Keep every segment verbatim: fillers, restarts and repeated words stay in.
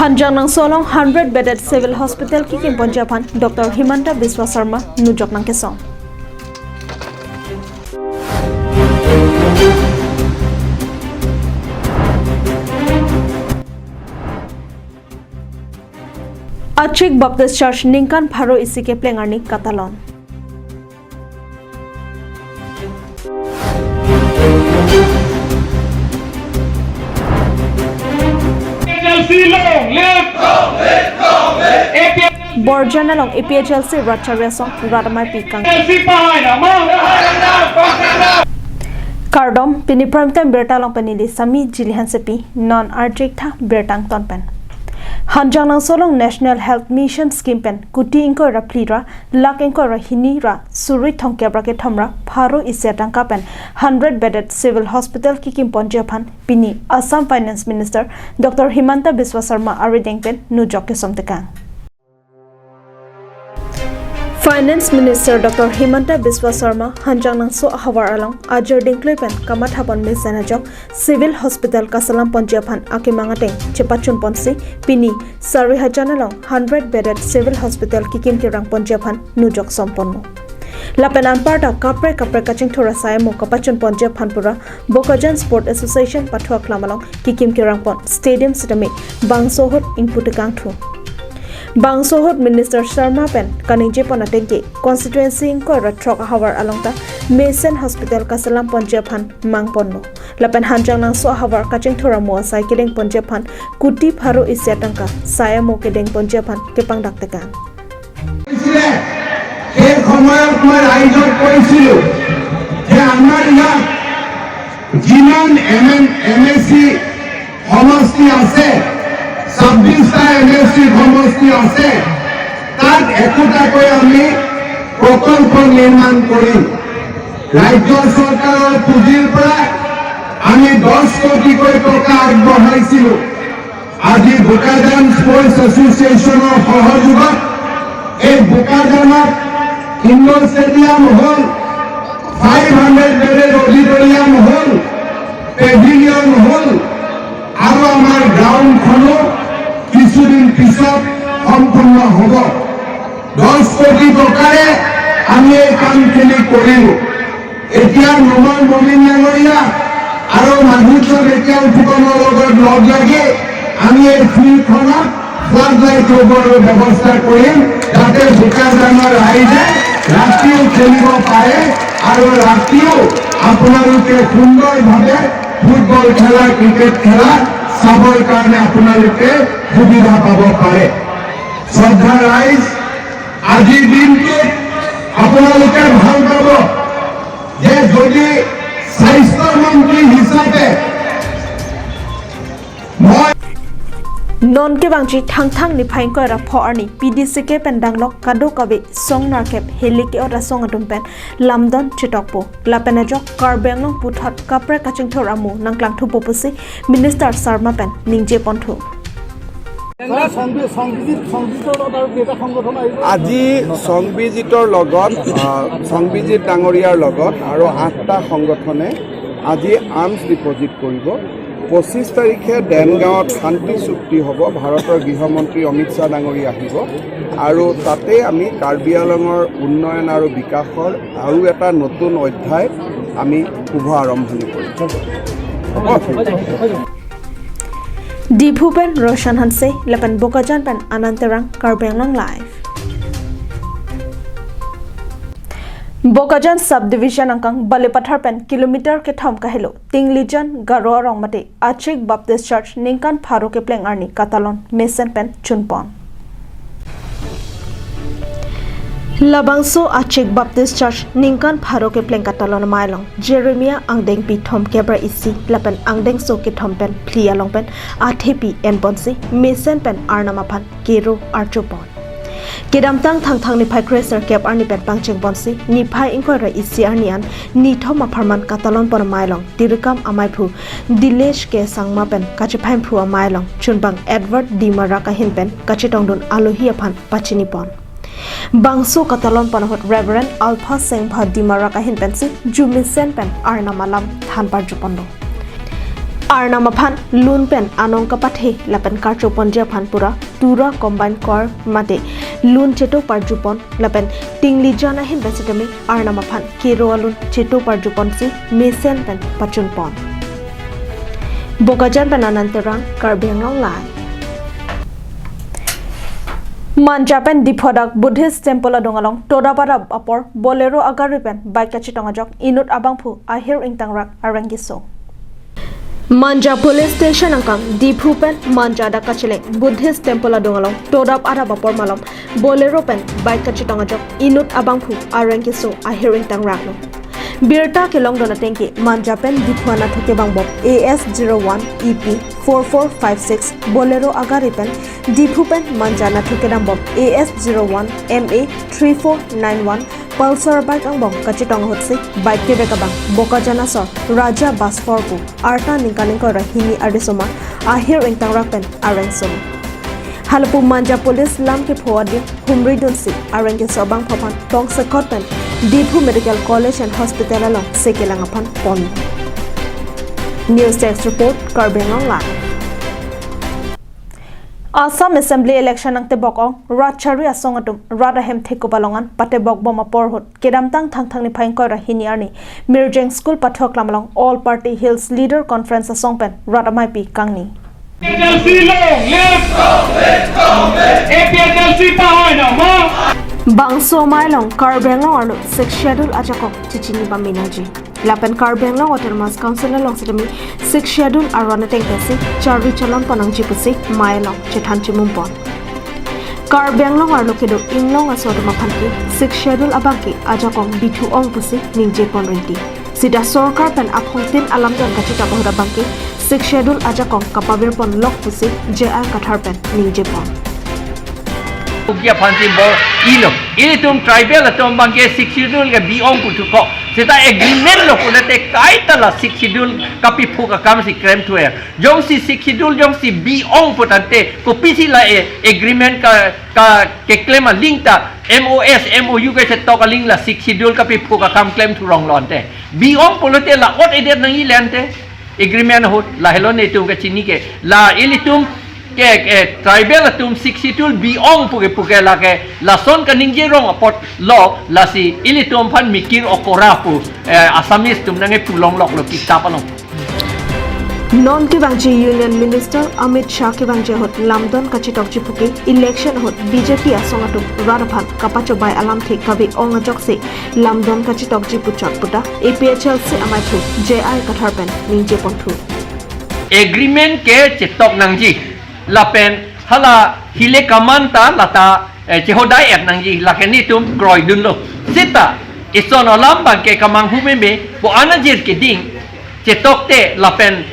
Hanjangnangso along hundred bedded civil hospital kikim ponji aphan Doctor Himanta Biswa Sarma nujok nangkesong. Achik Baptist Church ningkan pharo isi kepleng arni katalon. A P H L C long live! Long live, long live! A P H L C Borjan along A P H L C rat charli asong rat amei pi kang. A P H L C pahai nama! Kardom, pini prime time birta along pen neli Sami Jili Hansepi, non arjik tha birta angton pen. Hanjangnangso along National Health Mission Scheme pen kuti ingkoi ra phli ra lakh ingkoi ra hini ra suri thomkep ra kethom ra pharo isi atangka pen hundred bedded civil hospital kikim ponji aphan pini Assam Finance Minister Doctor Himanta Biswa Sarma arideng pen nujok kesom tekang. Finance Minister Doctor Himanta Biswa Sarma Hanjangnangso ahavar along ajir dingkloi pen kamathapon mesen ajok civil hospital kaselam ponji aphan akemang ateng chepachun ponsi pini Sarihajan along hundred bedded civil hospital kikim kerang ponji aphan nujok som ponlo. Lapen anparta kaprek kaprek kachingthur asai amo kapachun ponji aphan pura Bokajan Sport Association pathu aklam along kikim kerang pon stadium sitame bangso ahut ingpu tekang thu. Bangso ahut Minister Sarma pen kaningje pon ateng ke constituency ingkoi ra throk ahavar along ta mesen hospital kaselam ponji aphan mang ponlo. Lapen Hanjangnangso ahavar kachingthur amo asai kedeng ponji aphan kuti pharo isi atangka sai amo kedeng ponji aphan kepangdak tekang. সেই সময়ত মই ৰাইজক কৈছিলো যে আমাৰ ইয়াত যিমান M N M A চি সমষ্টি আছে, ছাব্বিশটা এম এ চি সমষ্টি আছে, তাত একোটাকৈ আমি প্ৰকল্প নিৰ্মাণ কৰিম। ৰাজ্য চৰকাৰৰ পুঁজিৰ পৰা আমি দহ কোটিকৈ টকা আগবঢ়াইছিলো। আজি বোকাজান স্পৰ্টছ এছ'চিয়েশ্যনৰ সহযোগত এই বোকাজানত ইণ্ডোৰ ষ্টেডিয়াম হ'ল, ফাইভ হাণ্ড্ৰেড বেডেড অডিটৰিয়াম হ'ল, পেভিলিয়ন হ'ল আৰু আমাৰ গ্ৰাউণ্ডখনো কিছুদিন পিছত সম্পূৰ্ণ হ'ব। দহ কোটি টকাৰে আমি এই কামখিনি কৰিলো। এতিয়া নোমান মমিন ডাঙৰীয়া আৰু মাধুৰ্য ডেকা ফুকনৰ লগত লগ লাগি আমি এই ফিল্ডখনত ফ্লাড লাইট লগোৱাৰ ব্যৱস্থা কৰিম, যাতে বোকাজানৰ ৰাইজে ৰাতিও খেলিব পাৰে আৰু ৰাতিও আপোনালোকে সুন্দৰভাৱে ফুটবল খেলা, ক্ৰিকেট খেলা চাবৰ কাৰণে আপোনালোকে সুবিধা পাব পাৰে। শ্ৰদ্ধা ৰাইজ, আজিৰ দিনটোত আপোনালোকে ভাল পাব যে যদি স্বাস্থ্য মন্ত্ৰী হিচাপে মই Non kevangji Thangthang niphai ingkoi ra pho arni P D C K pen danglok kadokave song nerkep heli ke-ot asong atum pen lamdon chetokpo. Lapen ajok Karbi Anglong puthot kaprek kachingthur amo nangklang thupo pusi Minister Sarma pen ningje ponthu. Sir, সংবি-, সংবিজিত, সংবিজিতৰ লগত আৰু কেইটা সংগঠন আহিব? আজি সংবিজিতৰ লগত, আহ, সংবিজিত ডাঙৰীয়াৰ লগত আৰু আঠটা সংগঠনে আজি আৰ্মছ ডিপজিট কৰিব। পঁচিছ তাৰিখে দেনগাঁৱত শান্তি চুক্তি হ'ব, ভাৰতৰ গৃহমন্ত্ৰী অমিত শ্বাহ ডাঙৰীয়া আহিব আৰু তাতে আমি কাৰ্বি আংলঙৰ উন্নয়ন আৰু বিকাশৰ আৰু এটা নতুন অধ্যায় আমি শুভ আৰম্ভণি কৰিম। হ'ব? Diphu pen Roshan Hanse lapen Bokajan pen Anand Terang, Karbi Anglong Live. Bokajan Subdivision angkang Balipathar pen kilometer kethom kahelo Tinglijan Garo arong mate Achik Baptist Church ningkan pharo kepleng arni katalon mesen pen chunpon. Labangso Achik Baptist Church ningkan pharo kepleng katalon amei along Jeremiah angdengpi thomkep ra isi lapen angdengso kethom pen phli along pen athepi enponsi mesen pen Arnam aphan kero arjupon. Kedamtang Thangthang niphai kre serkep arni pen pangchengponsi niphai ingkoi ra isi arni an nithom apharman katalon pon amei along Tirikam ameiphu Dilesh K Sangma pen kachephaimphu amei along chunbang Edward Dimarak ahin pen kachetongdun alohi aphan pachinipon. Bangso katalon pon ahut Reverend Alpha Sengpha Dimarak ahin pensi jumisen pen Arnam alam than parjuponlo. Arnam aphan lun pen anong kapathe lapen karcho ponji aphan pura Tura Combined Corps mate lun cheto parjupon lapen tinglijan ahin pen setame Arnam aphan kero alun cheto parjuponsi mesen pen pachunpon. Bokajan pen Anand Terang, Karbi Anglong Live. Manja pen Diphu adak Buddhist Temple adung along todap adap apor Bolero agari pen bike kachetong ajok inut abangphu Ahir Ingtangrak areng keso. Manja Police Station angkang Diphu pen Manja adak kacheleng Buddhist Temple adung along todap adap apor malom Bolero pen bike kachetong ajok inut abangphu areng keso Ahir Ingtangrak lo. Birta kelongdun ateng ke Manja pen Diphu anatthu kevangbom A S zero one E P four four five six Bolero agari pen Diphu pen Manja anatthu kedambom A S zero one M A three four nine one Pulsar bike angbong kachetong ahutsi bike kevek abang Bokajan asor Raja Basfor pu arta ningkan ingkoi ra hini arisoma Ahir Ingtangrak pen areng solo. Halapu Manja Police lam kepho adim humri dunsi areng keso abangphu aphan tongsekot pen Diphu Medical College and Hospital along sekelang aphan pon. News Desk Report, Karbi Anglong Live. Assam Assembly election nangtebok ong, rat chari asong atum rat ahem thekup along an patebok bom apor ahut kedamtang Thangthang niphai ingkoi ra hini arni Mirjeng School pathoklam along All Party Hills Leader Conference asong pen rat amaipi kangni. APHLC long live! APHLC pahoi nang ma! Bangso amei along Karbi Anglong arlo Sixth Schedule ajakong chechini pame nangji. Lapen Karbi Anglong Autonomous Council along setame Sixth Schedule aron ateng pensi chari chalon pon nangji pusi amei along chethan chimumpon. Karbi Anglong arlo kedo inglong aso atum aphan ke Sixth Schedule abang ke ajakong bithu ong pusi ningje pon rinti. Sita sorkar pen aphongtin alamdon kachetap ahut abang ke Sixth Schedule ajakong kapavir pon lok pusi J I Kathar pen ningje pon. Ugi aphan si bor-ilo. Ilitum tribal atum abang ke Sixth Schedule ke bi ong pu thuko. Sita agreement lo pulote kaita la Sixth Schedule kapiphuk akam si klemthu-er. Jongsi Sixth Schedule jongsi bi ong pu tangte kopisi la e agreement ka, ka keklem aling ta M O S, M O U kachetok aling la Sixth Schedule kapiphuk akam klemthu rong lo ante. Bi ong pulote la ot edet nangji le ante. Agreement ahut lahelo netum kachini ke. La ilitum ke, ke tribal atum Sixth Schedule bi ong puke puke lake lason kaningje rong apotlo, lasi ilitum aphan mikir okora pu, eh, Assamese atum nangkepu longloklo kitap along. Non kevangji Union Minister Amit Shah kevangji ahut lamdon kachetokji puke election ahut B J P asong atum rat aphan kapachobai alamthe kave ong ajoksi lamdon kachetokji puchot puta A P H L C amaithu J I Kathar pen ningje ponthu. Agreement ke chetok nangji. Lapen hala hile kaman ta lata, eh, chehodai et nangji, lake netum kroidunlo. Sita ison alam abang ke kamanghu meme, bo anajir keding chetokte lapen,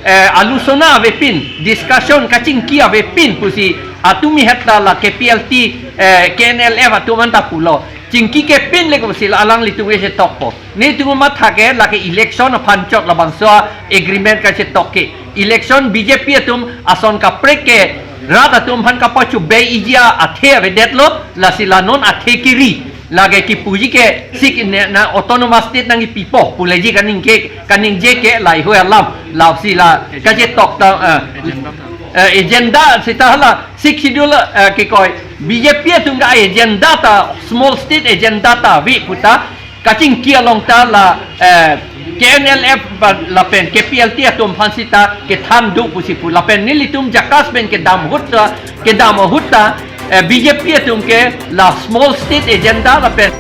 eh, alusona avepin, discussion kachingki avepin pusi atumi hetta la K P L T, eh, K N L F atum anta pulo. Chingki kepin le kosi la alanglitum ke chetokpo. Netum matha ke lake election aphan chot labangso agreement kachetok ke. Election B J P atum ason kaprek ke rat atum aphan kapachobei-iji athe avedetlo, lasi la non athe kiri. Lake kipuji ke sik ne, na autonomous state nangkipipo puleji kaningje, kaningje ke lahei alam, lasi la kachetok ta, eh, eh, agenda sita hala Sixth Schedule, eh, kikoi B J P atum ka agenda ta small state agenda ta ave puta kachingki along ta la, eh, K N L F ba lapen K P L T atum aphan sita kethan do pusi pu lapen nelitum JACAS pen kedam ahut ta, kedam ahut ta, eh, B J P atum ke la small state agenda lapen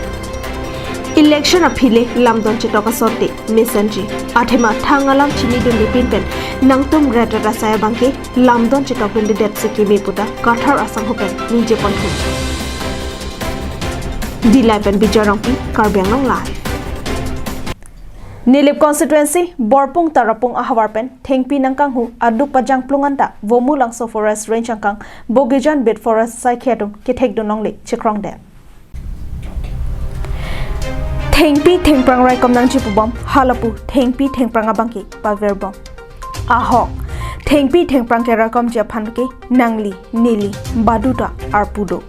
election aphi le lamdon chetok asonte mesenji. Athema thang alam chinidunde pin pen nangtum ret ret asai abang ke lamdon chetokdundedetsi keme puta Kathar asangho pen ningje ponthu. Dillai pen Bijoy Rongpi, Karbi Anglong Live. Nilip constituency, Borpung Tarapung ahavar pen thengpi nangkanghu aduk pajangplung anta Vomulangso Forest Range angkang Bogijan Beat Forest saikhi atum kethekdun longle chikrongdet. Thengpi thengphrang raikom nangji pubom halapu thengpi thengphrang abang ke pavirbom. Ahok, thengpi thengphrang keraikomji aphan ke nangli, neli, badu ta arpu do.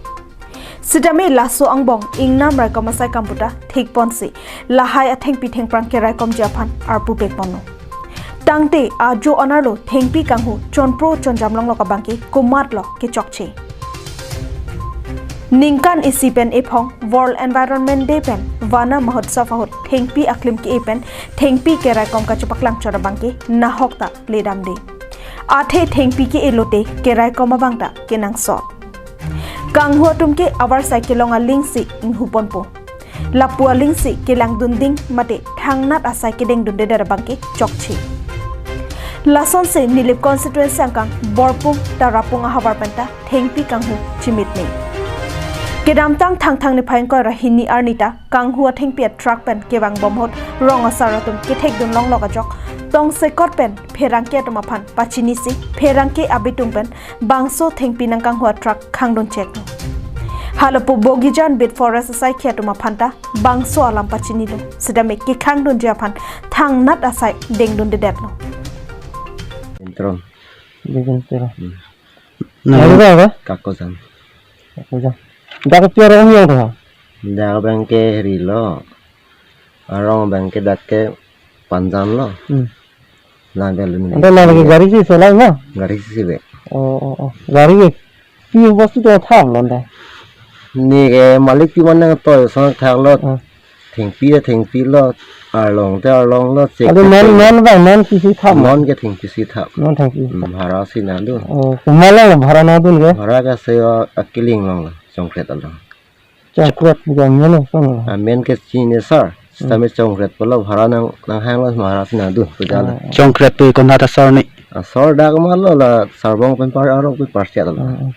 Sitame laso angbong ingnam raikom asai kam puta thikponsi lahai athengpi thengphrang keraikomji aphan arpu pekponlo. Tangte ajo anerlo thengpi kanghu chonpro chonjam longlo abangke komatlo kechokche. Ningkan isi pen ephong World Environment Day pen Vana Mahotsav ahut thengpi aklim ke-e pen thengpi keraikom kachepaklang chot abangke nahok ta ledamde. Athe thengpi ke-e lote keraikom abang ta kenangsot. Kanghu atum ke avarsai kelong alingsi inghuponpo. Lapu alingsi kelangdun ding mate thangnat asai kedengdundedet abangke chokche. Lasonsi Nilip constituency angkang Borpung Tarapung ahavar penta thengpi kanghu chimit me. Kedamtang Thangthang niphai ingkoi ra hini arni ta kanghu athengpi atruck pen kevangbom ahut rong asar atum kethekdun longlok ajok tongsekot pen pherangke atum aphan pachinisi pherangke abitung pen bangso thengpi nangkanghu atruck khangdun cheklo. Halapu Bogijan Beat Forest asaikhi atum aphan ta bangso alam pachinilo. Sitame kekhangdunji aphan thangnat asai dengdundedetlo. Intro. Bikin tero. Hmm. Nang Nang ba ba? Kakojang. Kakojang. Dak piara ong yang to. Dak abangke herilo. Arong abangke dak ke Panjan lo. Hmm. Nang bel ni. Anda lagi gari si solai ma? Gari si be. Oh, oh, oh. Gari ke. Pi bostu to tham lo anda. Ni ke malik pi man nangtoi son thak lo. Hmm. Thengpi ya thengpi lo. Arlong te arlong lo. Cek Ade te non cek. Non bang non si si tham. Non ke thengpi si tham. Non thengpi. Hmm, bhara si nangdun. Oh, kumala lo bhara nangdun ke? Bhara ke se, uh, akiling long lo. Chongkret along. Chongkret bukan melo sono. Amen ke chini sar. Hmm. Sitame Chongkret pulo bhara nang nanghang lo bhara si nangdun puja lo. Oh. Chongkret pu konat asar ni? Asar dak ma lo la Sarbong pen par arong pen par siat lo. Hmm.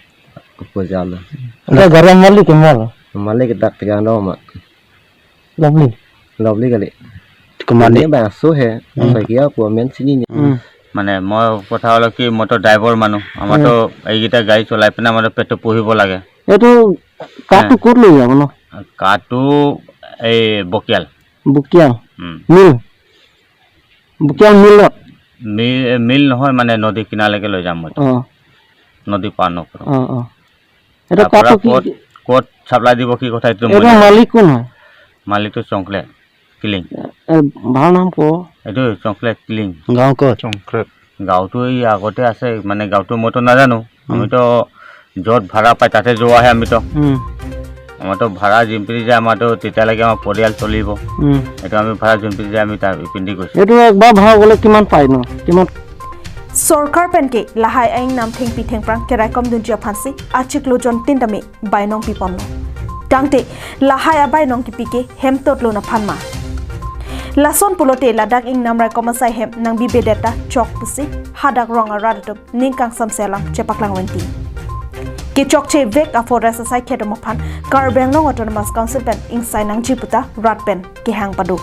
Puja lo. Anda gari malik ke mal? Malik dak tegang dong ma. Lovely. Lovely kali. Kumani. Ini bang so he. Hmm. Bagi apa men sini ni. Hmm. মানে মই কথা হ'ল কি, মইতো ড্ৰাইভাৰ মানুহ, আমাৰতো এইকেইটা গাড়ী চলাই পিনে আমাৰতো পেটটো পুহিব লাগে। এইটো কাঠটো হে। ক'ত লৈ যাব ন? কাঠটো এই বকিয়াল। বকিয়াল? উম। মিল? বকিয়াল মিলত? মিল, মিল নহয়, মানে নদী কিনাৰলৈকে লৈ যাম মই। অ। নদী পাৰ নকৰোঁ। অ, অ। এইটো তাৰ পৰা কাঠটো কি? ক'ত, ক'ত চাপ্লাই দিব, কি কথা, এইটো এইটো মই নাজানো। মালিক কোন হয়? মালিকটো চংকলে কিলিং। এ, ভাড়া নাম ক? এইটো চংকলে কিলিং। গাঁও ক'ত? চংকলে। গাঁওটো এই আগতে আছে, মানে গাঁওটো মইতো নাজানো। উম। আমিতো য'ত ভাড়া পাই তাতে যোৱাহে আমিতো। উম। আমাৰতো ভাড়া যিপিনে যায়, আমাৰতো তেতিয়ালৈকে আমাৰ পৰিয়াল চলিব। উম। এইটো আমি ভাড়া যিপিনে যায়, আমি তাৰ ইপিনেদি গৈছোঁ। এইটো একবাৰ ভাড়া গ'লে কিমান পায় ন? কিমান? Sorkar pen ke lahai a-ingnam thengpi thengphrang keraikom dunji aphansi achiklo jon tin tame bainong piponlo. Tangte lahai abainong kipi ke hemtotlo aphan ma? Lason pulote ladak ingnam raikom asai hem nangbibedet ta chok pusi hadak rong arat atum ning kangsamse alam chepaklang venti. Kechokche vek a-forest asaikhi atum aphan Karbi Anglong Autonomous Council pen ingsai nangji puta rat pen kehang pado.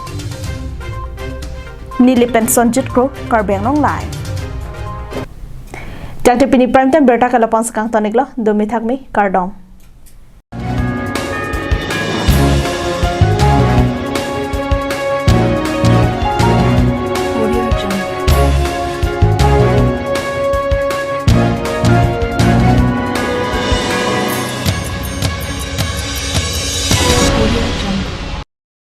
Nilip pen Sonjit Kro, Karbi Anglong Live. Tangte pini prime time birta ke lapu-an si kangtoniklo, dumi thakmi, kardom.